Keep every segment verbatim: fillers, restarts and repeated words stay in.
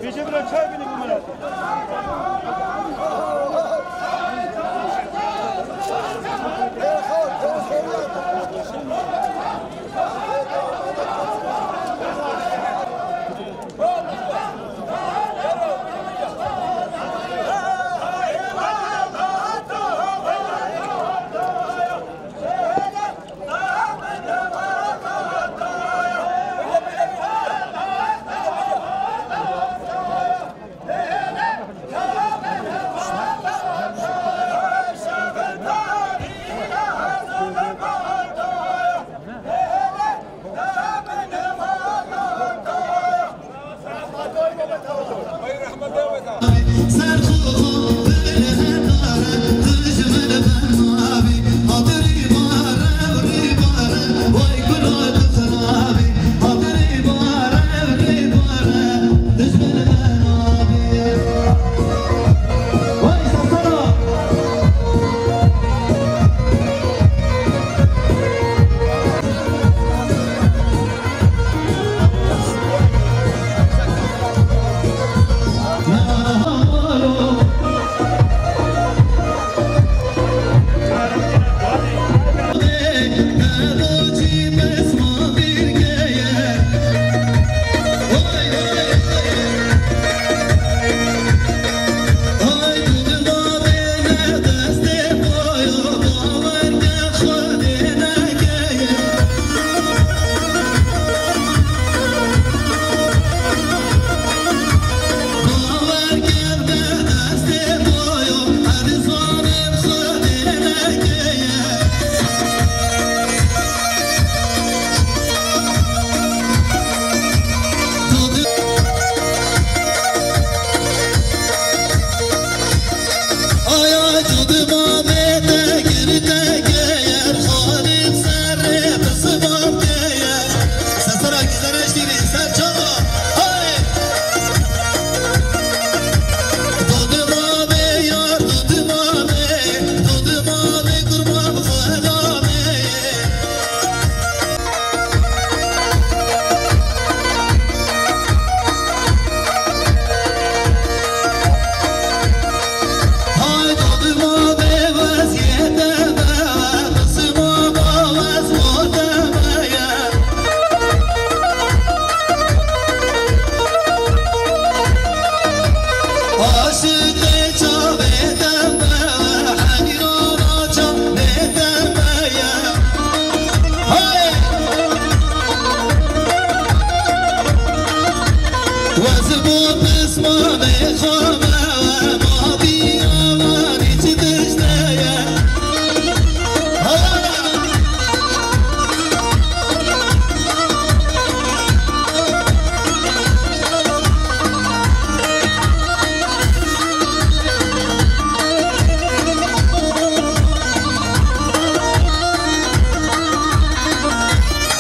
Bêje bira çay bîne bu milet.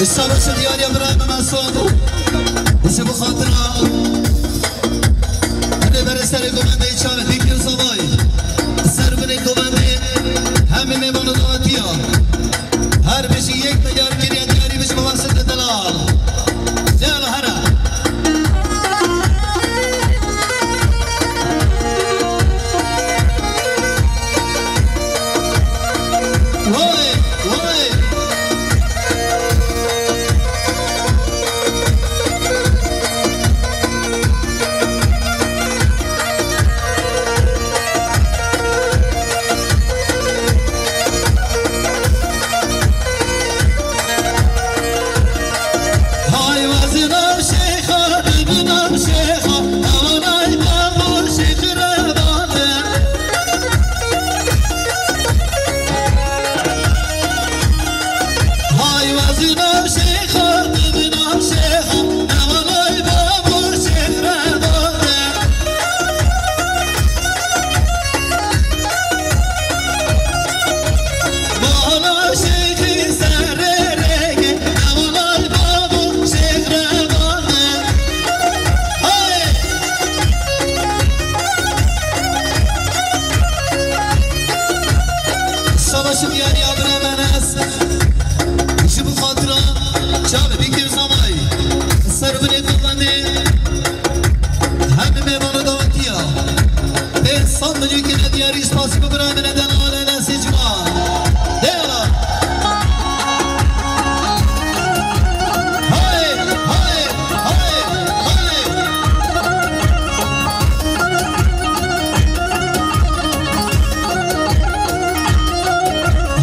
Îsabet diyariya birayê me Mesûd. Ji bo xatira hede berê serê govendê çavê Bîkir Zavay. Ser binê govendê hemî mêvan û dawetiya. Her bijî yek milyar kiriye diyarî bijî Mehmet Sedî Delal. Delal here. Vay, vay. Hay wezîr nav şêxa, dibin nav şêxa, ewanay babo şêx re bade. Hay wezîr nav şêxa, dibin nav şêxa, ewanay babo şêx re bade. Bala şêxî serê rêkê, ewanay babo şêx re bade. Hey! Savaşım yar ya biremenes. Ji bo xatira çavê Bîkir Zavay. Ser binê govendê hemî mêvan û dawetiya. Pênc sed milyon kine diyarî spasî bo birayê min e Delal Enesê ciwan. Delal. Hayê, hayê, hayê, hayê.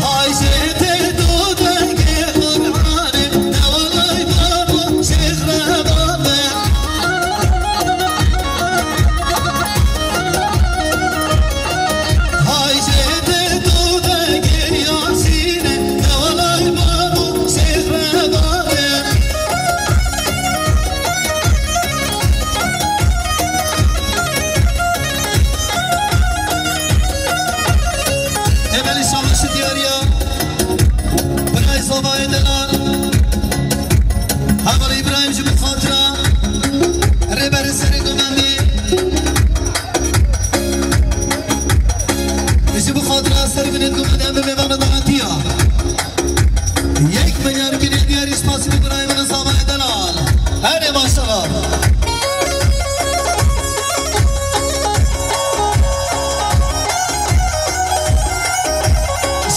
Hay jê tê tu dengê Qur'anê, ne walay babo şêx re bade. Hay jê tê tu dengê Yasînê, ne walay babo şêx re bade. Emelî şabaşi diyariya. Birayê Zavayê Delal. Hevalê Îbrahîm ji bo xatira Rêberê Serê Govendê. Ji bo xatira Serê Govendê em bi mêvana dawetiya. Yek milyar kiriye diyarî spasî bo birayê min Zavayê Delal. Herê maşallah.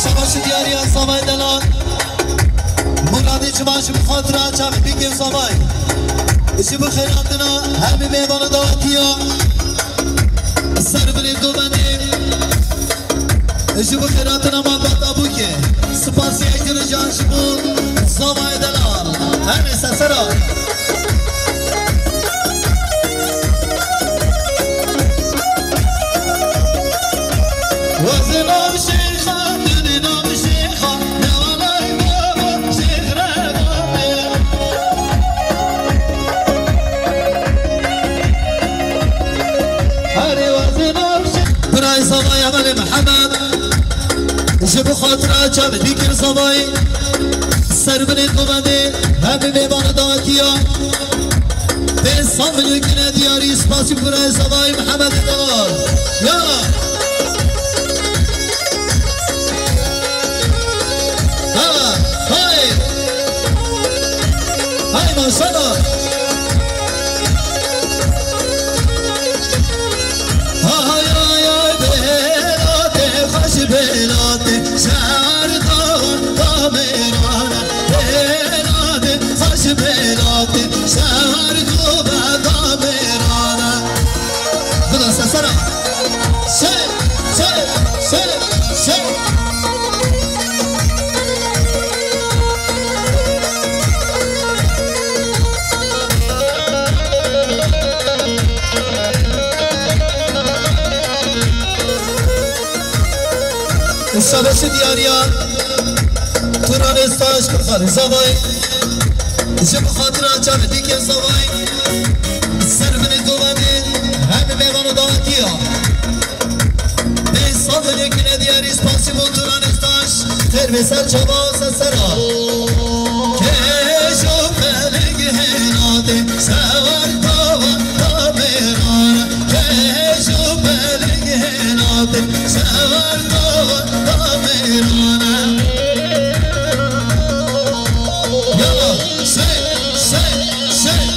Şabaşi diyariya Zavayê Delal. Muradê çima ji bo xatira çavê Bîkir Zavay. Ji bo xêratina hemî mêvana dawetiya. Ser binê govendê. Ji bo xêratina malbata bûke. Spasiya girijan ji bo Zavayê Delal. Hemê sesera. Wezîr nav şêxa, dibin nav şêxa, ne walay babo şêx re bade. Herê wezîr nav şêx. Birayê Zavayê Hevalê Mihemed. Ji bo xatira çavê Bîkir Zavayê. Ser binê govendê hemî mêvana dawetiya. Pênc sed milyon kine diyarî spasî birayê Zavayê Mihemed Delal. Ya. Ha, hay. Hay maşallah. Hay, hay, hay, bêlatê, xweş bêlatê, şer da, da mêrana, bêlatê, xweş bêlatê, şer da, da mêrana. Bila sesera. Şer, şer, şer, şer. Şabeşi diyariya Turan Estaş Kurxarê Zavayê, ji bi xatira çavê dîkê Zavayê, ser binê govendê hemî mêvan û dawetiya. Pênc sed milyon kine diyarî spasî bo Turan Estaş, xêr ve ser çava se sera. Kej û peling hênatê, sewer tava tamêrana. Kej û peling hênatê, sewer tava tamêrana. Yala, sey, sey, sey.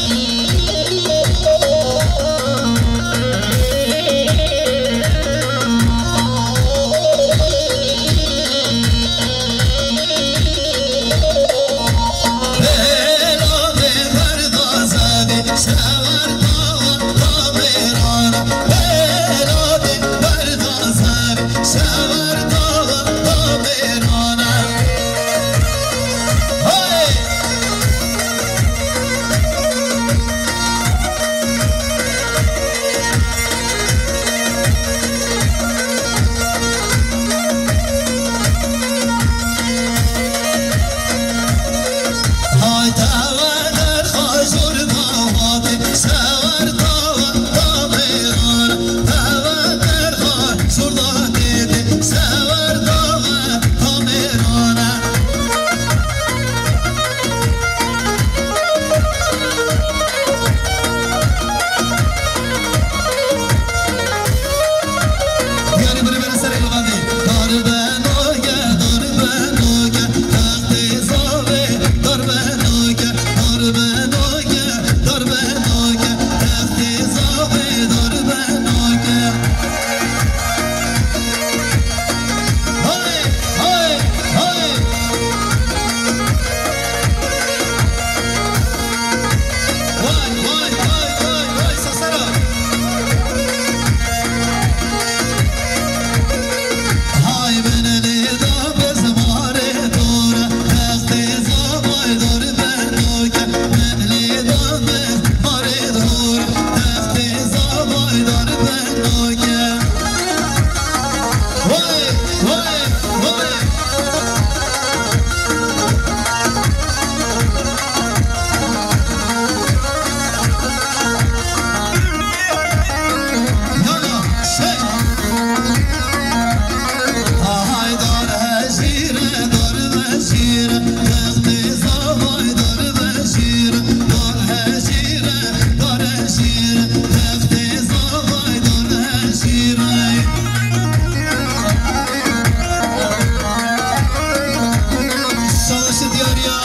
Şabaşê diyariya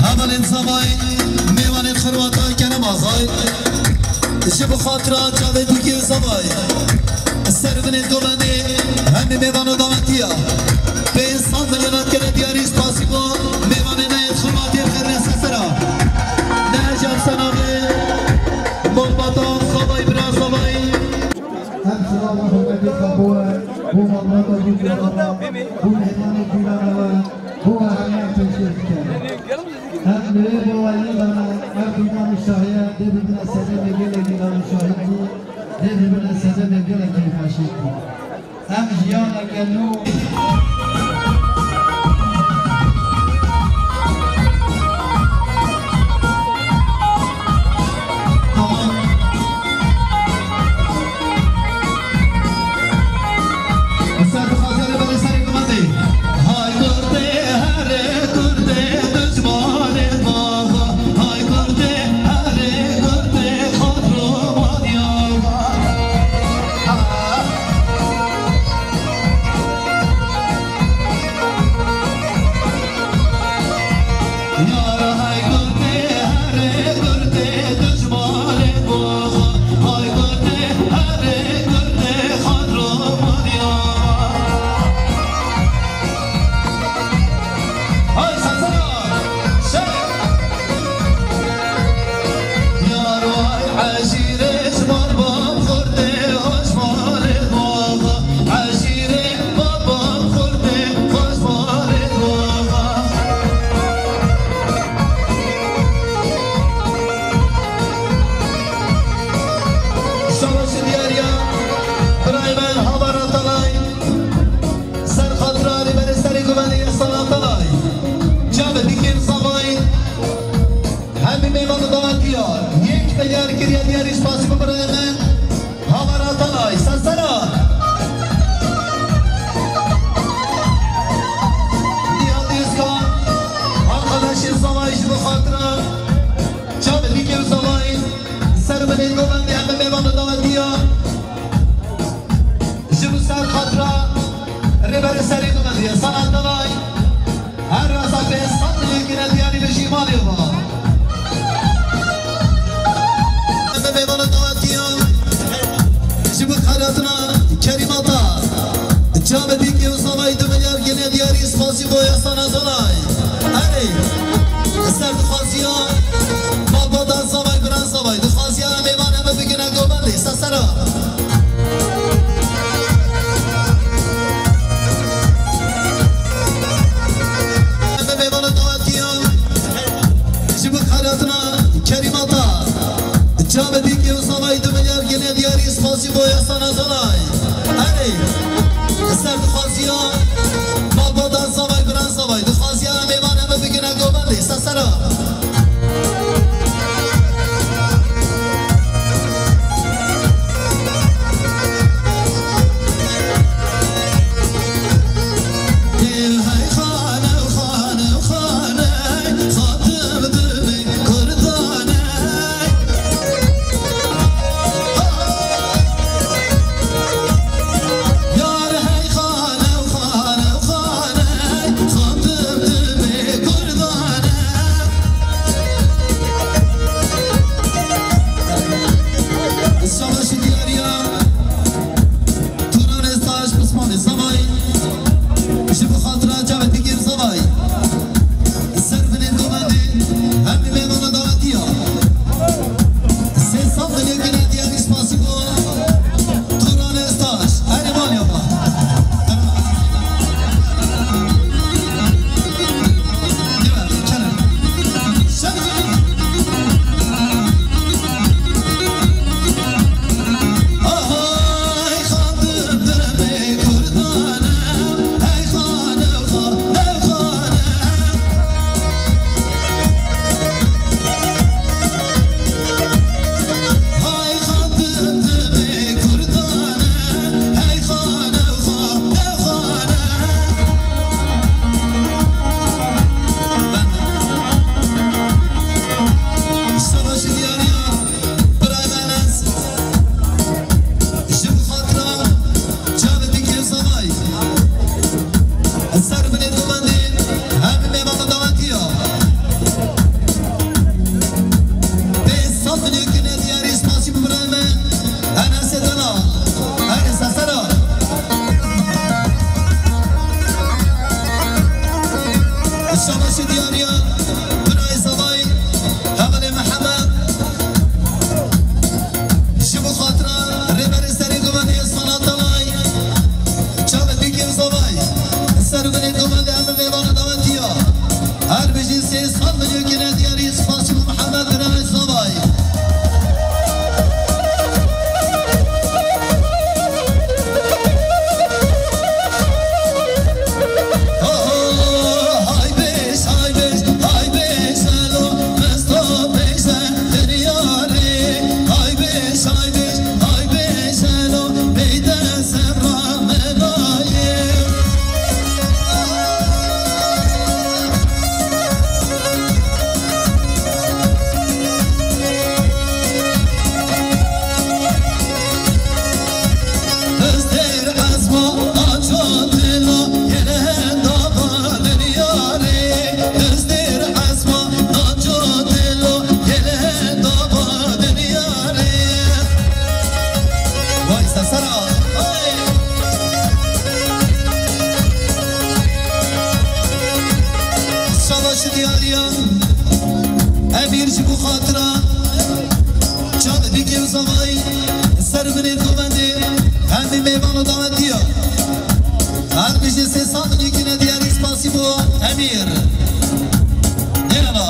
hevalên Zavayê, mêvanên xirwata Kerem Axayê, ji bi xatira çavê dîkê Zavayê, ser binê govendê hemî mêvan û dawetiya. Pênc sed milyonan kene diyarî spasî bo mêvanê me yên xirwatê xêr nese sera. Ne ecab senavê malbata Zavayê, bira Zavayê. Em silav û hurmetê xwe bo we, bo malbata Gulgulana, bo mêvanê Gulana we, bo we hemû pêşkêş dikin. Em li wê baweriyan de ne, ev dîwan û şahiye dê bibine sedemê gelekî lan û şahidî, dê bibine sedemê gelekî xweşik bû. Em jiyaneke nû. Tamam. Ser bi xatirê belê serê kumandê. Hay kurdê, herê kurdê, dijmanê bava. Hay kurdê, herê kurdê, xatiromaniya. Diyarî spasî bi birayê min. Havar Atalay, sersera. Nîhal Dîskan, arkadaşê Zavayî ji bo xatira çavê dîkê û Zavayî, ser binê govendê em bi mêvan û dawetiya. Ji bo ser xatira Rêberê Serê Govendê, Hasan Atalay. Her rasa pê sed milyon kine diyarî bi jî malê va. Em bi mêvana dawetiya ji bo xeyratina Kerîm Ata. Çavê dîkê û Zavayî du milyar kine diyarî spasî bo Hasan Atalay. Erê, ser dixwaziya malbata Zavayî, bira Zavayî. Dixwaziya em mêvan em bikine govendê. Sersera. Em bi mêvana dawetiya ji bo xeyratina Kerîm Ata. Çavê dîkê û Zavayî du milyar kine diyarî spasî bo Hasan Atalay. Erê, ser dixwaziya malbata Zavayî, bira Zavayî. Dixwaziya em mêvan em bikine govendê. Sersera. Savaşê diyariya Turan Estaş, Osmanê Zavayî, ji bo xatira çavê dîkê Zavayî. Ser binê govendê, em bi mêvana dawetiya. Sê sed milyon kine diyarî spasî bo Turan Estaş. Erê malê va. Savaşê diyariya birayê Enes. Ji bo xatira çavê dîkê Zavayî. Ser binê govendê, em bi mêvana dawetiya. Pê sed milyon kine diyarî spasî bi birayê me. Enesê Delal. Enes Esera. Savaşê diyariya birayê Zavayî, Hevalê Mihemed. Ji bo xatira Rêberê Serê Govendê Hasan Atalay. Çavê dîkê Zavayî. Ser binê govendê em bi mêvana dawetiya. Her bijî sê sed milyon kine diyarî spasî bo Mihemed birayê Zavayî. Vay sesera. Ay. Savaşê diyariya Emîr ji bo xatira çavê dîkê û Zavayî, ser binê govendê, em bi mêvan û dawetiya. Her bijî sê sed milyon kine diyarî spasî bo Emîr. Nêrana.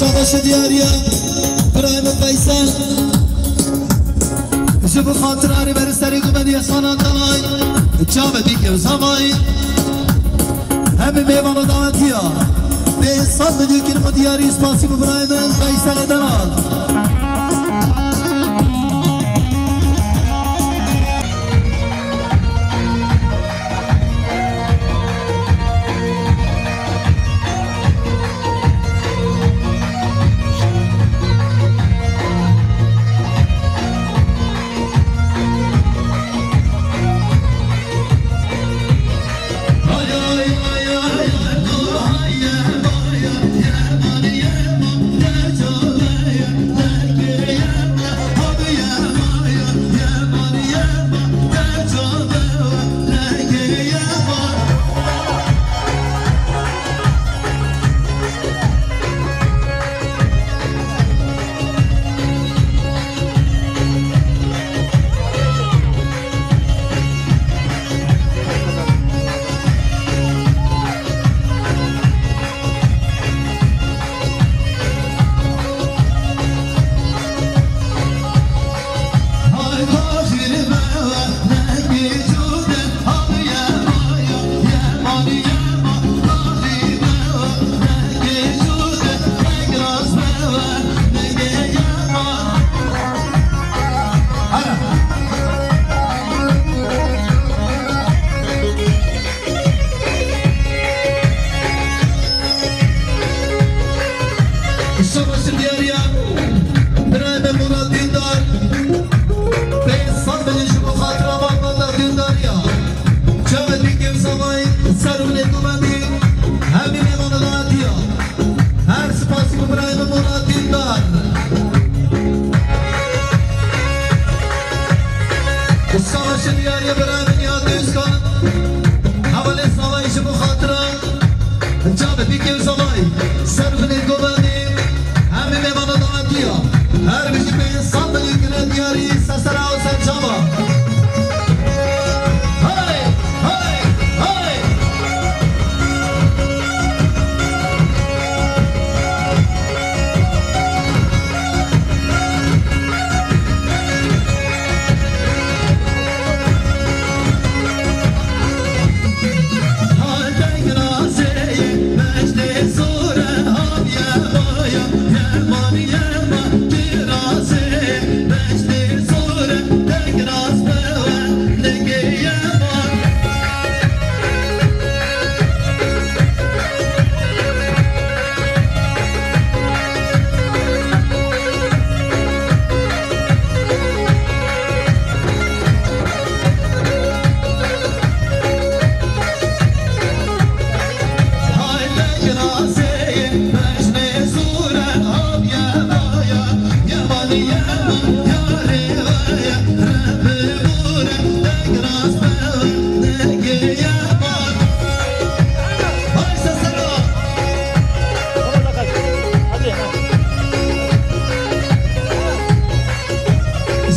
Savaşê diyariya birayê min Veysel. Ji bo xatira rêberê serê Gumediyê Xana Delay, çavê bîk û zavayî. Hemî mêvana dawetiya. Pênc sed milyon kir bo diyarî, spasî bo birayê min Veyselê Delal. Savaşê diyariya birayê me Murat Dîndar, pênc sed milyon ji bo xatira malbata Dîndariya. Çavê bîk û zavayî, ser û binê Gumedî, hemî mêvana dawetiya. Her spasî bo birayê min Murat Dîndar. Savaşê diyariya birayê min Nihat Özkan. Hevalê zavayî ji bo xatira çavê bîk û zavayî. Ser û binê Gumedî, hemî mêvana dawetiya. Her bijî pênc sed milyon kine diyarî, sesera û serçava. Hey, hey, hey!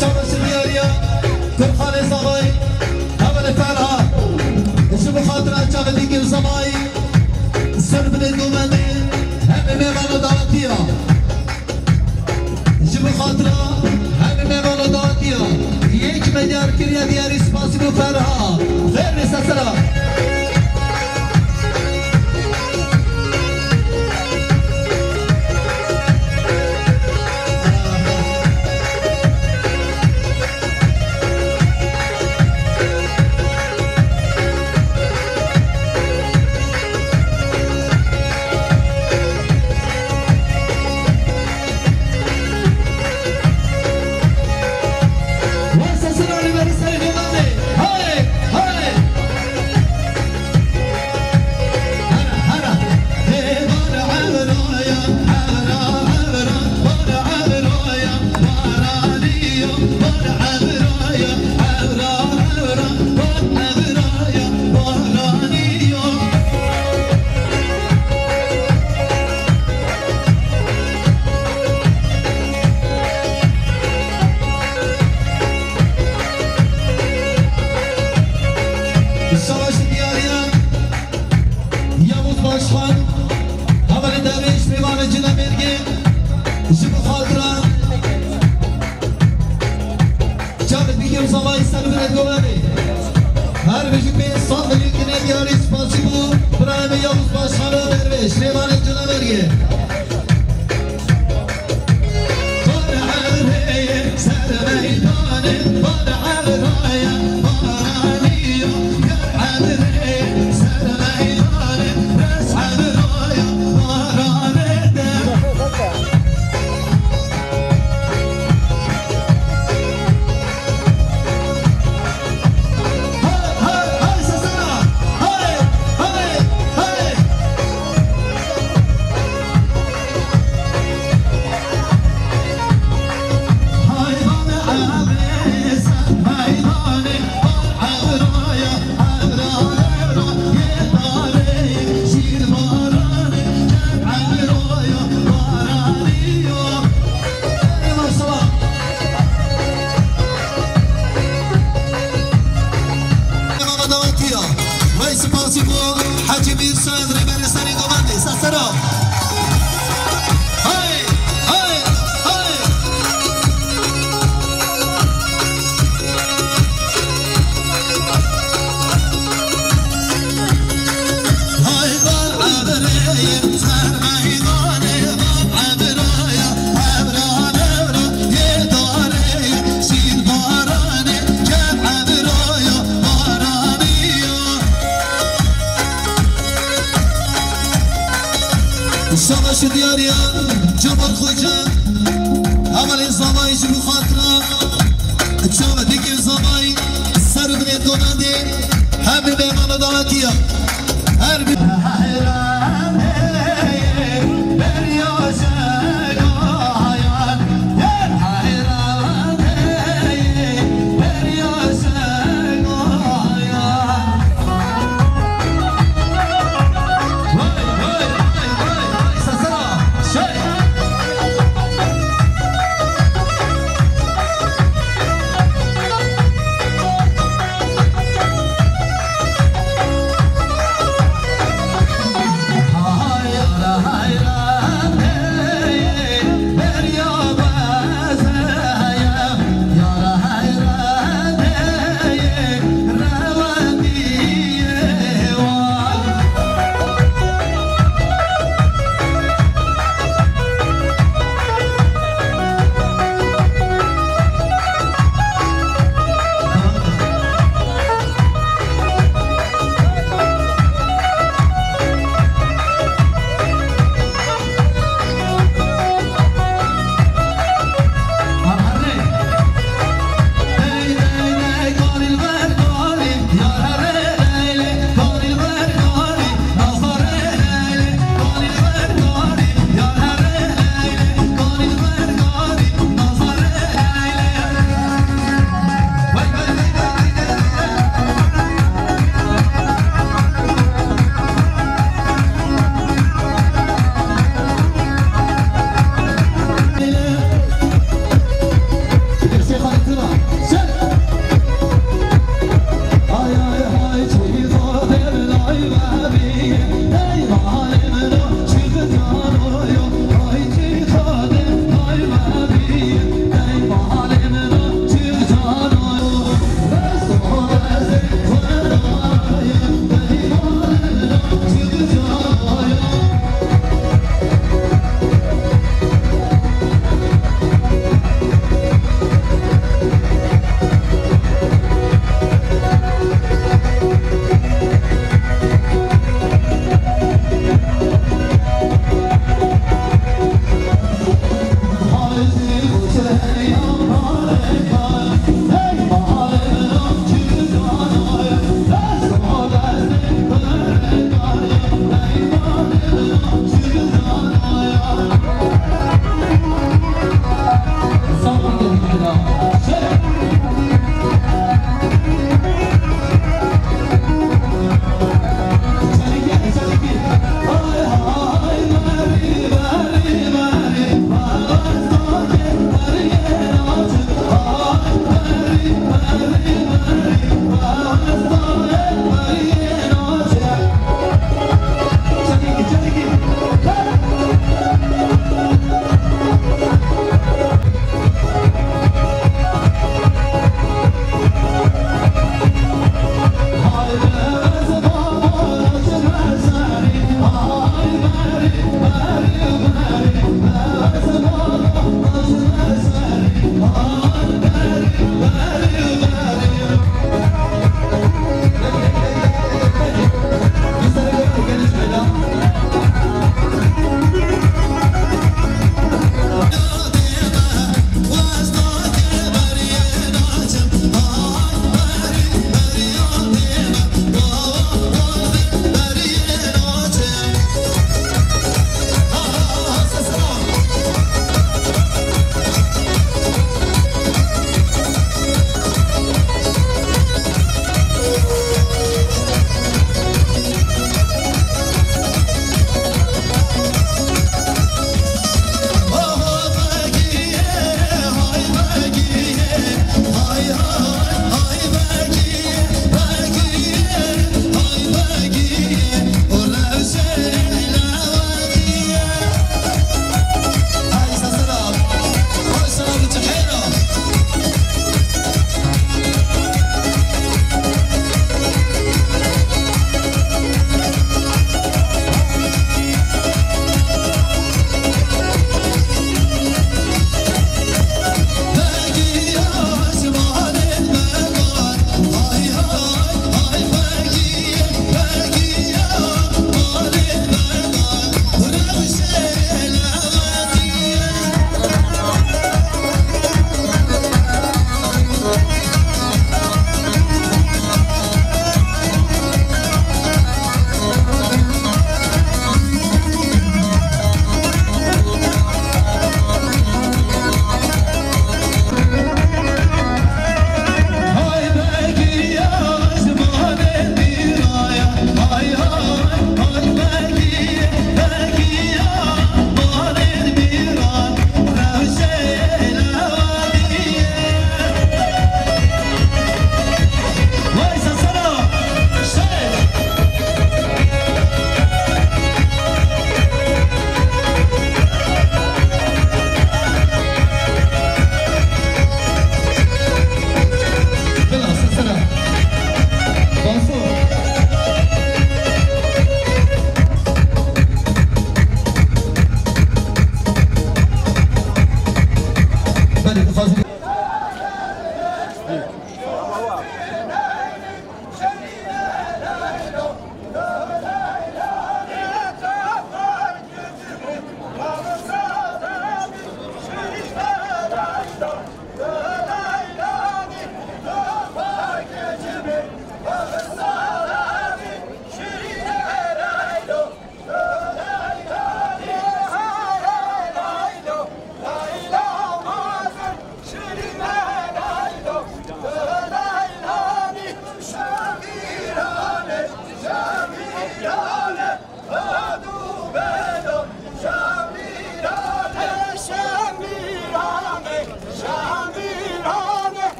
Savaşê diyariya Kurxanê Zavayî, hevalê Ferha, ji bo xatira çavê bîk û zavayî, ser binê Gumedî, hemî mêvana dawetiya. Ji bo xatira hemî mêvana dawetiya, yek milyar kiriye diyarî, spasî bo Ferha. Xêr be sesera. Zavayî ser binê govendê. Her bijî pênc sed milyon kinê diyarî spasî bû. Birayê min Yavuz Başxana Dervêş, mêvanê Cinaveriyê. Vay spasî bo Hecî Mîr Sayed, rêberê serê govendê. Sesera. Hey, hey, hey. Savaşi diyariya Cemal Xoca, hevalên Zavayî ji bo xatira çavedêkên Zavayî ser binê donandê hemî mêvana dawetiya. Her bir